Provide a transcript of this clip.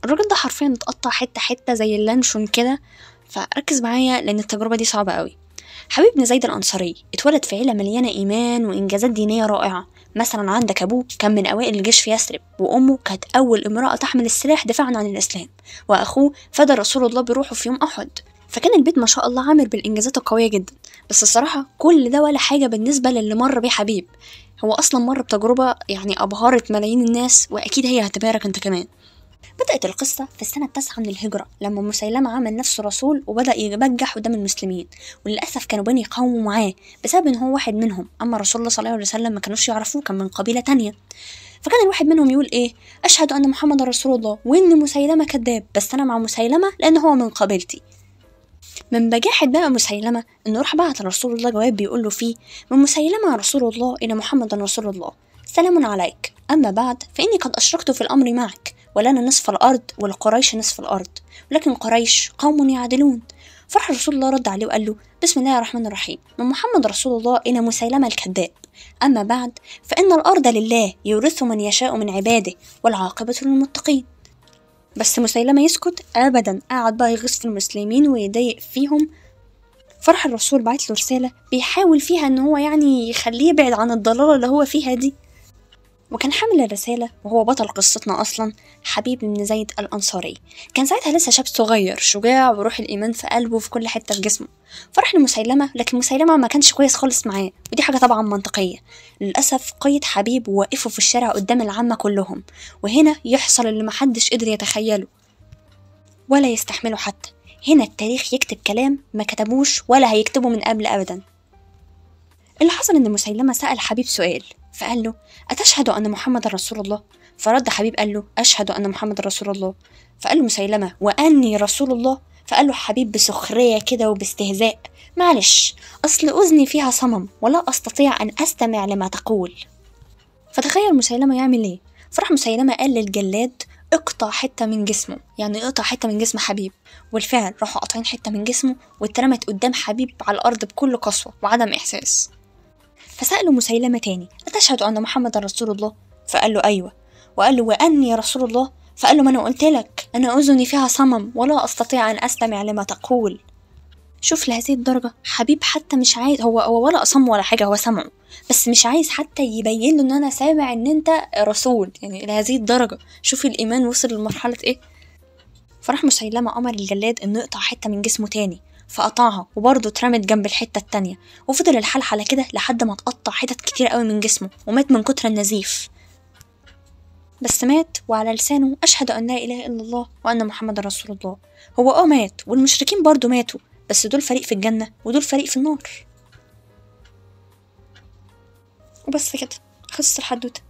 الراجل ده حرفيا اتقطع حتة حتة زي اللانشون كده. فركز معايا لان التجربة دي صعبة قوي. حبيب بن زيد الأنصاري اتولد في عيلة مليانة إيمان وإنجازات دينية رائعة. مثلا عندك أبوه كان من أوائل الجيش في يثرب، وأمه كانت أول امرأة تحمل السلاح دفاعا عن الإسلام، وأخوه فدى رسول الله بروحه في يوم أحد. فكان البيت ما شاء الله عامر بالإنجازات القوية جدا. بس الصراحة كل ده ولا حاجة بالنسبة للي مر بيه حبيب. هو أصلا مر بتجربة يعني أبهرت ملايين الناس، وأكيد هي هتبهرك أنت كمان. بدأت القصة في السنة 9 من الهجرة لما مسيلمة عمل نفسه رسول وبدأ يبجح قدام المسلمين، وللأسف كانوا بني قومه معاه بسبب إن هو واحد منهم، أما رسول الله صلى الله عليه وسلم ما كانوش يعرفوه، كان من قبيلة تانية. فكان الواحد منهم يقول إيه؟ أشهد أن محمد رسول الله وإن مسيلمة كذاب، بس أنا مع مسيلمة لأن هو من قبيلتي. من بجاحة بقى مسيلمة إنه راح بعت لرسول الله جواب بيقول له فيه: من مسيلمة رسول الله إلى محمد رسول الله، سلام عليك، أما بعد فإني قد أشركت في الأمر معك، ولنا نصف الأرض ولقريش نصف الأرض، ولكن قريش قوم يعدلون. فرح رسول الله رد عليه وقال له: بسم الله الرحمن الرحيم، من محمد رسول الله إلى مسيلمة الكذاب، أما بعد فإن الأرض لله يورث من يشاء من عباده والعاقبة للمتقين. بس مسيلمة يسكت؟ أبدا، قعد بقى يغيظ في المسلمين ويضايق فيهم. فرح الرسول بعت له رسالة بيحاول فيها إن هو يعني يخليه يبعد عن الضلالة اللي هو فيها دي. وكان حامل الرسالة وهو بطل قصتنا أصلا حبيب بن زيد الأنصاري. كان ساعتها لسه شاب صغير شجاع وروح الإيمان في قلبه وفي كل حتة في جسمه. فرح لمسيلمة، لكن مسيلمة ما كانش كويس خالص معاه، ودي حاجة طبعا منطقية. للأسف قيد حبيب ووقفه في الشارع قدام العامة كلهم، وهنا يحصل اللي محدش قدر يتخيله ولا يستحمله حتى. هنا التاريخ يكتب كلام ما كتبوش ولا هيكتبه من قبل أبدا. اللي حصل إن مسيلمة سأل حبيب سؤال، فقال له: أتشهد أن محمد رسول الله؟ فرد حبيب قال له: أشهد أن محمد رسول الله. فقال له مسيلمة: وأني رسول الله؟ فقال له حبيب بسخرية كده وباستهزاء: معلش، أصل أذني فيها صمم ولا أستطيع أن أستمع لما تقول. فتخيل مسيلمة يعمل إيه؟ فراح مسيلمة قال للجلاد: اقطع حتة من جسمه، يعني اقطع حتة من جسم حبيب. والفعل راحوا قاطعين حتة من جسمه واترمت قدام حبيب على الأرض بكل قسوة وعدم إحساس. فسأله مسيلمة تاني: أتشهد أن محمد رسول الله؟ فقال له أيوة. وقال له: وأني رسول الله؟ فقال له: ما أنا قلت لك أنا أذني فيها صمم ولا أستطيع أن أستمع لما تقول. شوف لهذه الدرجة حبيب حتى مش عايز، هو ولا أصم ولا حاجة، هو سمعه بس مش عايز حتى يبين له إن أنا سامع إن أنت رسول، يعني لهذه الدرجة. شوف الإيمان وصل لمرحلة إيه. فراح مسيلمة أمر الجلاد إنه يقطع حتة من جسمه تاني، فقطعها وبرضه اترمت جنب الحتة التانية، وفضل الحال على كده لحد ما اتقطع حتت كتير قوي من جسمه ومات من كتر النزيف. بس مات وعلى لسانه أشهد أن لا إله إلا الله وأن محمد رسول الله. هو مات والمشركين برضه ماتوا، بس دول فريق في الجنة ودول فريق في النار. وبس كده خلصت الحدوتة.